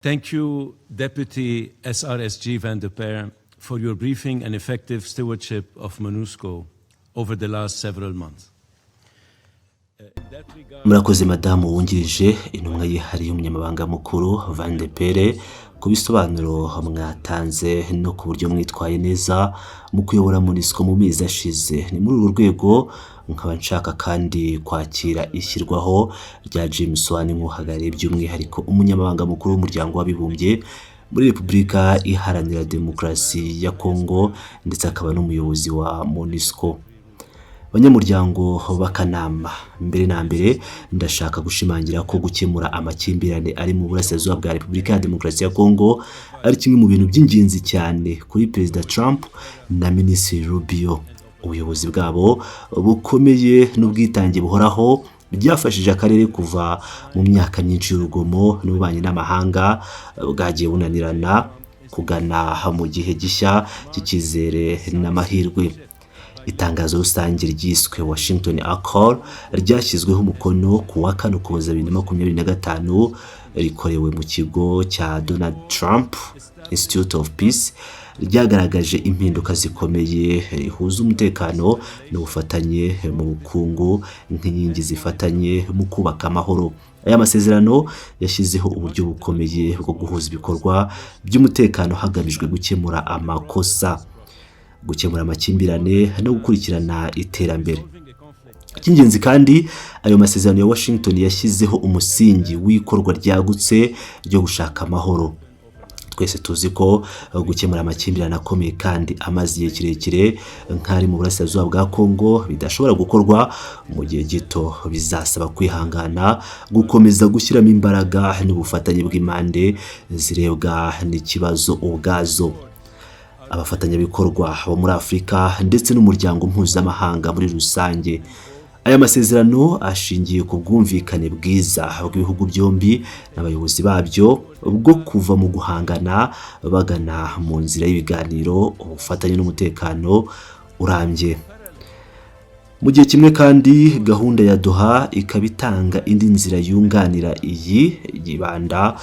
Thank you, Deputy SRSG Vanderperre, for your briefing and effective stewardship of MONUSCO over the last several months. Murakoze, madamu wungirije intumwa yihariye y'umunyamabanga mukuru Vanderperre, ku bisobanuro mwatanze no ku buryo mwitwaye neza mu kuyobora MONUSCO mu mezi ashize. Ni muri uru rwego nkaba nshaka kandi kwakira ishyirwaho rya James Swan nk'uhagarariye by'umwihariko umunyamabanga mukuru w'Umuryango w'Abibumbye muri Repubulika Iharanira Demokarasi ya Kongo, ndetse akaba n'umuyobozi wa MONUSCO. Banyamuryango b'akanama, mbere na mbere ndashaka gushimangira ko gukemura amakimbirane ari mu burasirazuba bwa Repubulika ya Demokarasi ya Kongo ari kimwe mu bintu by'ingenzi cyane kuri Perezida Trump na Minisitiri Rubio. Ubuyobozi bwabo bukomeye n'ubwitange buhoraho byafashije akarere kuva mu myaka myinshi y'urugomo n'ububanyi n'amahanga bwagiye bunanirana, kugana mu gihe gishya cy'icyizere n'amahirwe. Itangazo rusange ryiswe Washington Accord ryashyizweho umukono ku wa 4 Ukuboza 2025, rikorewe mu kigo cya Donald Trump Institute of Peace, ryagaragaje impinduka zikomeye rihuza umutekano n'ubufatanye mu bukungu nk'inkingi zifatanye mu kubaka amahoro. Aya masezerano yashyizeho uburyo bukomeye bwo guhuza ibikorwa by'umutekano hagamijwe gukemura amakosa, gukemura amakimbirane no gukurikirana iterambere. Icy'ingenzi kandi, ayo masezerano ya Washington yashyizeho umusingi w'ikorwa ryagutse ryo gushaka amahoro. Twese tuzi ko gukemura amakimbirane akomeye kandi amaze igihe kirekire nk'ari mu burasirazuba bwa Kongo bidashobora gukorwa mu gihe gito. Bizasaba kwihangana, gukomeza gushyiramo imbaraga n'ubufatanye bw'impande zirebwa n'ikibazo ubwazo, abafatanyabikorwa bo muri Afurika ndetse n'umuryango mpuzamahanga muri rusange. Aya masezerano ashingiye ku bwumvikane bwiza bw'ibihugu byombi n'abayobozi babyo bwo kuva mu guhangana bagana mu nzira y'ibiganiro, ubufatanye n'umutekano urambye. Mu gihe kimwe kandi, gahunda ya Doha ikaba itanga indi nzira yunganira iyi, yibanda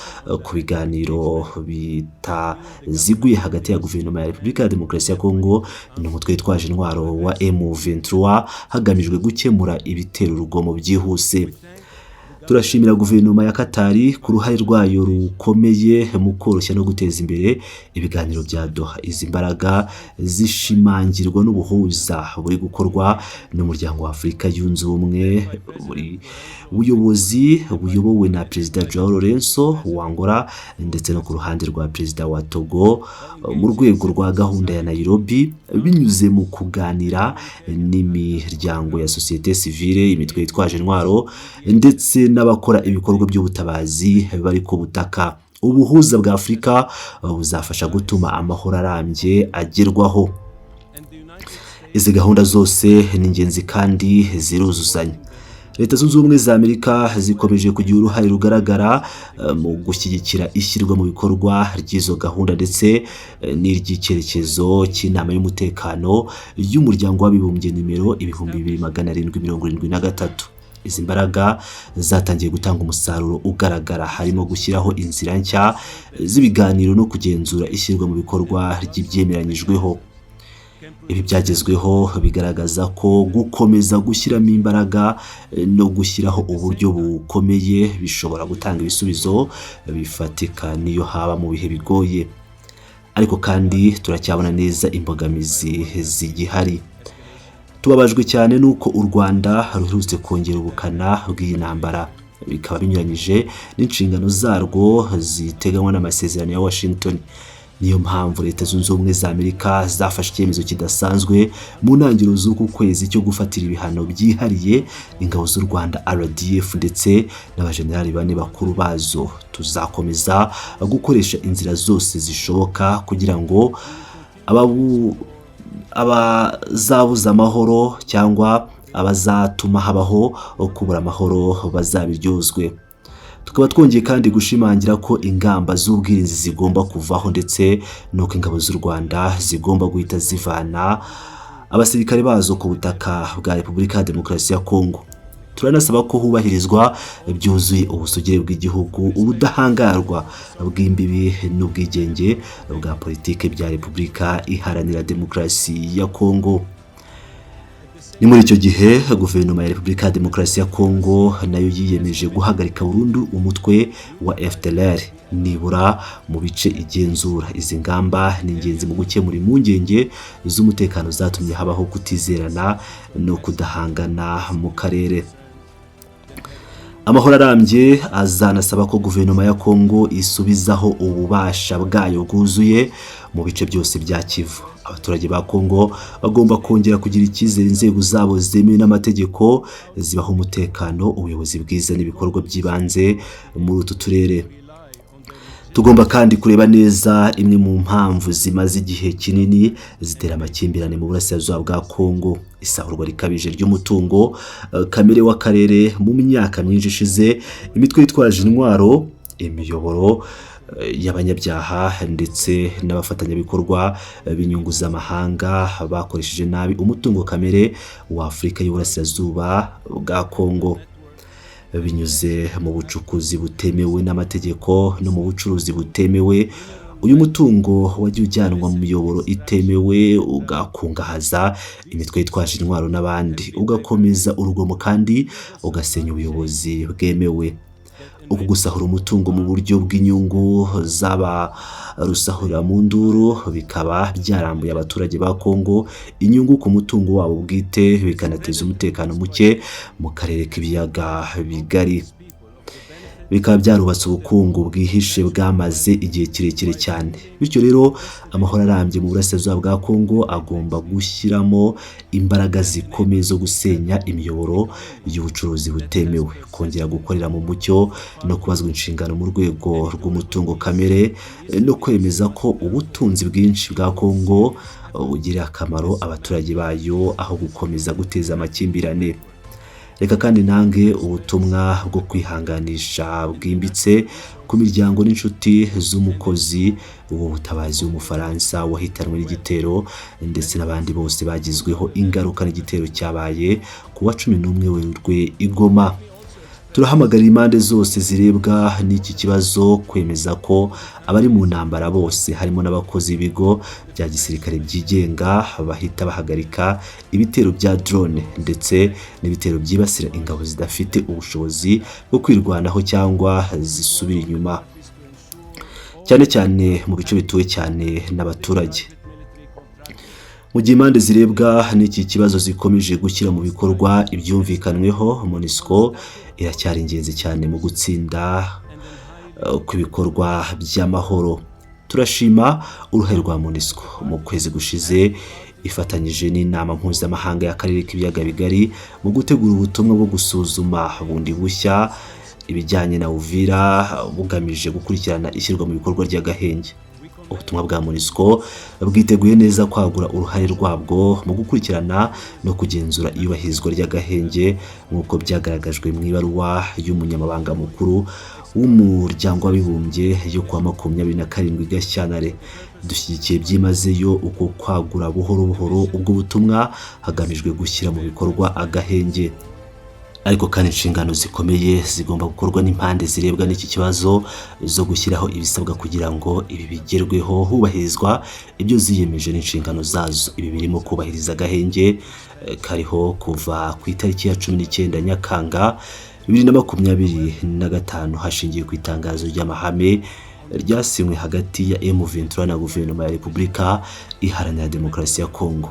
ku biganiro bitaziguye hagati ya guverinoma ya Repubulika ya Demokarasi ya Kongo n'umutwe witwaje intwaro wa M23, hagamijwe gukemura ibitera urugomo byihuse. Turashimira guverinoma ya Katari ku ruhare rwayo rukomeye mu koroshya no guteza imbere ibiganiro bya Doha. Izi mbaraga zishimangirwa n'ubuhuza buri gukorwa n'Umuryango wa Afurika Yunze Ubumwe, buri buyobozi buyobowe na Perezida João Lourenço wa Angola, ndetse no ku ruhande rwa Perezida wa Togo mu rwego rwa gahunda ya Nairobi, binyuze mu kuganira n'imiryango ya sosiyete sivile, imitwe yitwaje intwaro ndetse n'abakora ibikorwa by'ubutabazi bari ku butaka. Ubuhuza bwa Afurika buzafasha gutuma amahoro arambye agerwaho. Izi gahunda zose ni ingenzi kandi ziruzuzanya. Leta Zunze Ubumwe za Amerika zikomeje kugira uruhare rugaragara mu gushyigikira ishyirwa mu bikorwa ry'izo gahunda ndetse n'iry'icyerekezo cy'Inama y'Umutekano y'Umuryango w'Abibumbye nimero 2773. Izi mbaraga zatangiye gutanga umusaruro ugaragara, harimo gushyiraho inzira nshya z'ibiganiro no kugenzura ishyirwa mu bikorwa ry'ibyemeranyijweho. Ibi byagezweho bigaragaza ko gukomeza gushyiramo imbaraga no gushyiraho uburyo bukomeye bishobora gutanga ibisubizo bifatika niyo haba mu bihe bigoye. Ariko kandi turacyabona neza imbogamizi zigihari. Tubabajwe cyane n'uko u Rwanda ruherutse kongera ubukana bw'iyi ntambara, bikaba binyuranyije n'inshingano zarwo ziteganywa n'amasezerano ya Washington. Niyo mpamvu Leta Zunze Ubumwe za Amerika zafashe icyemezo kidasanzwe mu ntangiriro z'uku kwezi cyo gufatira ibihano byihariye ingabo z'u Rwanda RDF ndetse n'abajenerali bane bakuru bazo. Tuzakomeza gukoresha inzira zose zishoboka kugira ngo abazabuza amahoro cyangwa abazatuma habaho kubura amahoro bazabiryozwe. Tukaba twongeye kandi gushimangira ko ingamba z'ubwirinzi zigomba kuvaho, ndetse n'uko ingabo z'u Rwanda zigomba guhita zivana abasirikare bazo ku butaka bwa Repubulika ya Demokarasi ya Kongo. Turanasaba ko hubahirizwa byuzuye ubusugire bw'igihugu, ubudahangarwa bw'imbibi n'ubwigenge bwa politike bya Repubulika Iharanira Demokarasi ya Kongo. Ni muri icyo gihe guverinoma ya Repubulika ya Demokarasi ya Kongo nayo yiyemeje guhagarika burundu umutwe wa FDLR nibura mu bice igenzura. Izi ngamba ni ingenzi mu gukemura impungenge z'umutekano zatumye habaho kutizerana no kudahangana mu karere. Amahoro arambye azanasaba ko guverinoma ya Kongo isubizaho ububasha bwayo bwuzuye mu bice byose bya Kivu. Abaturage ba Kongo bagomba kongera kugira icyizere inzego zabo zemewe n'amategeko zibaha umutekano, ubuyobozi bwiza n'ibikorwa by'ibanze muri utu turere. Tugomba kandi kureba neza imwe mu mpamvu zimaze igihe kinini zitera amakimbirane mu burasirazuba bwa Kongo: isahurwa rikabije ry'umutungo kamere w'akarere mu myaka myinshi ishize, imitwe yitwaje intwaro, imiyoboro y'abanyabyaha ndetse n'abafatanyabikorwa b'inyungu z'amahanga bakoresheje nabi umutungo kamere wa Afurika y'Uburasirazuba bwa Kongo binyuze mu bucukuzi butemewe n'amategeko no mu bucuruzi butemewe. Uyu mutungo wagiye ujyanwa mu miyoboro itemewe, ugakungahaza imitwe yitwaje intwaro n'abandi, ugakomeza urugomo kandi ugasenya ubuyobozi bwemewe. Uku gusahura umutungo mu buryo bw'inyungu z'abarusahurira mu nduru bikaba byarambuye abaturage ba Kongo inyungu ku mutungo wabo bwite, bikanateza umutekano muke mu karere k'Ibiyaga Bigari, bikaba byarubatse ubukungu bwihishe bwamaze igihe kirekire cyane. Bityo rero, amahoro arambye mu burasirazuba bwa Kongo agomba gushyiramo imbaraga zikomeye zo gusenya imiyoboro y'ubucuruzi butemewe, kongera gukorera mu mucyo no kubazwa inshingano mu rwego rw'umutungo kamere, no kwemeza ko ubutunzi bwinshi bwa Kongo bugirira akamaro abaturage bayo aho gukomeza guteza amakimbirane. Reka kandi nange ubutumwa bwo kwihanganisha bwimbitse ku miryango n'inshuti z'umukozi w'ubutabazi w'Umufaransa wahitanwe n'igitero, ndetse n'abandi bose bagizweho ingaruka n'igitero cyabaye ku wa 11 Werurwe i Goma. Turahamagarira impande zose zirebwa n'iki kibazo kwemeza ko abari mu ntambara bose, harimo n'abakozi b'ibigo bya gisirikare byigenga, bahita bahagarika ibitero bya drone ndetse n'ibitero byibasira ingabo zidafite ubushobozi bwo kwirwanaho cyangwa zisubira inyuma, cyane cyane mu bice bituwe cyane n'abaturage. Mu gihe impande zirebwa n'iki kibazo zikomeje gushyira mu bikorwa ibyumvikanweho, MONUSCO iracyari ingenzi cyane mu gutsinda kw'ibikorwa by'amahoro. Turashima uruhare rwa MONUSCO mu kwezi gushize ifatanyije n'inama mpuzamahanga y'akarere k'Ibiyaga Bigari mu gutegura ubutumwa bwo gusuzuma bundi bushya ibijyanye na Uvira, bugamije gukurikirana ishyirwa mu bikorwa ry'agahenge. Ubutumwa bwa MONUSCO bwiteguye neza kwagura uruhare rwabwo mu gukurikirana no kugenzura iyubahirizwa ry'agahenge, nk'uko byagaragajwe mu ibaruwa y'umunyamabanga mukuru w'Umuryango w'Abibumbye yo kuwa 27 Gashyantare. Dushyigikiye byimazeyo uko kwagura buhoro buhoro ubwo butumwa hagamijwe gushyira mu bikorwa agahenge. Ariko kandi inshingano zikomeye zigomba gukorwa n'impande zirebwa n'iki kibazo zo gushyiraho ibisabwa kugira ngo ibi bigerweho hubahirizwa ibyo ziyemeje n'inshingano zazo. Ibi birimo kubahiriza agahenge kariho kuva ku itariki ya 19 Nyakanga 2025, hashingiwe ku itangazo ry'amahame ryasinywe hagati ya M23 na guverinoma ya Repubulika Iharanira Demokarasi ya Kongo.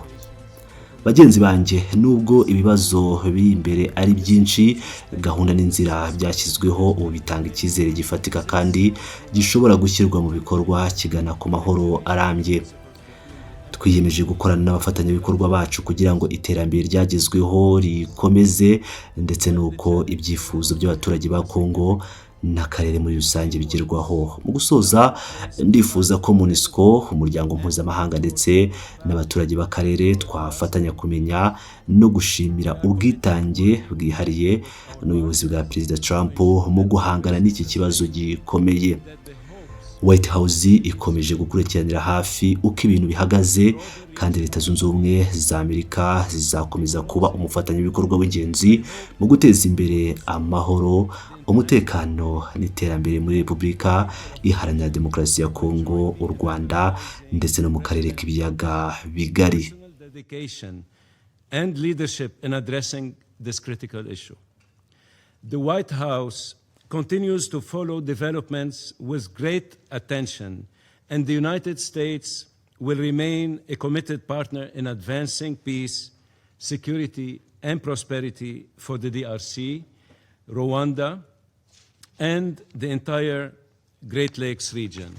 Bagenzi banjye, nubwo ibibazo biri imbere ari byinshi, gahunda n'inzira byashyizweho ubu bitanga icyizere gifatika kandi gishobora gushyirwa mu bikorwa kigana ku mahoro arambye. Twiyemeje gukorana n'abafatanyabikorwa bacu kugira ngo iterambere ryagezweho rikomeze, ndetse n'uko ibyifuzo by'abaturage ba Kongo n'akarere muri rusange bigerwaho. Mu gusoza, ndifuza ko MONUSCO, umuryango mpuzamahanga ndetse n'abaturage b'akarere twafatanya kumenya no gushimira ubwitange bwihariye n'ubuyobozi bwa Perezida Trump mu guhangana n'iki kibazo gikomeye. White House ikomeje gukurikiranira hafi uko ibintu bihagaze, kandi Leta Zunze Ubumwe za Amerika zizakomeza kuba umufatanyabikorwa w'ingenzi mu guteza imbere amahoro, umutekano n'iterambere muri Repubulika Iharanira Demokarasi ya Kongo, u Rwanda ndetse no mu karere k'Ibiyaga Bigari. Personal dedication and leadership in addressing this critical issue. The White House continues to follow developments with great attention, and the United States will remain a committed partner in advancing peace, security, and prosperity for the DRC, Rwanda, and the entire Great Lakes region.